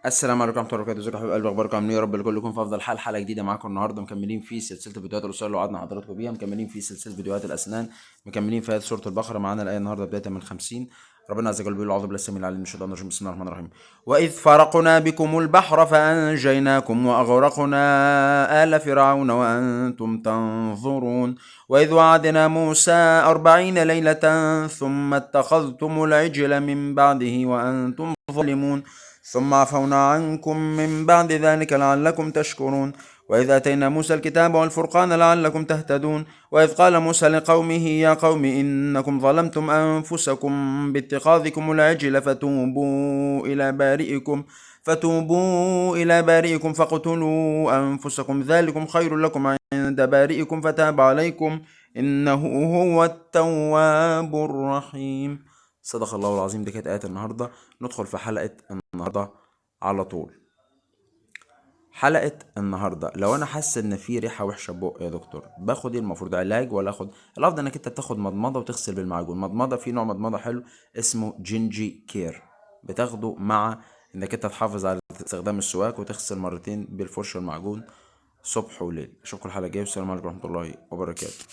السلام عليكم ورحمة الله وبركاته. ازيكم يا حبايب قلبي؟ اخباركم؟ عاملين ايه؟ يا رب الكل يكون في افضل حال. حلقة جديدة معاكم النهارده، مكملين في سلسلة الفيديوهات القصيرة اللي وعدنا حضراتكم بيها، مكملين في سلسلة فيديوهات الاسنان، مكملين في آيات سورة البقرة. معانا الايه النهارده بداية من 50. ربنا عز وجل بيقول: اعوذ بالله السميع العليم من الشيطان الرجيم، بسم الله الرحمن الرحيم. واذ فرقنا بكم البحر فانجيناكم واغرقنا ال فرعون وانتم تنظرون. واذ وعدنا موسى 40 ليلة ثم اتخذتم العجل من بعده وانتم ظالمون. ثم عفونا عنكم من بعد ذلك لعلكم تشكرون. وإذ آتينا موسى الكتاب والفرقان لعلكم تهتدون. وإذ قال موسى لقومه يا قوم إنكم ظلمتم أنفسكم باتخاذكم العجل فتوبوا إلى بارئكم فاقتلوا أنفسكم ذلكم خير لكم عند بارئكم فتاب عليكم إنه هو التواب الرحيم. صدق الله العظيم. دي كانت آية النهاردة. ندخل في حلقة النهاردة على طول. حلقة النهاردة: لو انا حاسس ان في ريحة وحشة بق يا دكتور، باخد ايه المفروض؟ علاج ولا اخد؟ الافضل انك انت تاخد مضمضة وتغسل بالمعجون. مضمضة، في نوع مضمضة حلو اسمه جينجي كير، بتاخده مع انك انت تحافظ على استخدام السواك وتغسل مرتين بالفرشة والمعجون صبح وليل. اشوفكم الحلقة الجاية والسلام عليكم ورحمة الله وبركاته.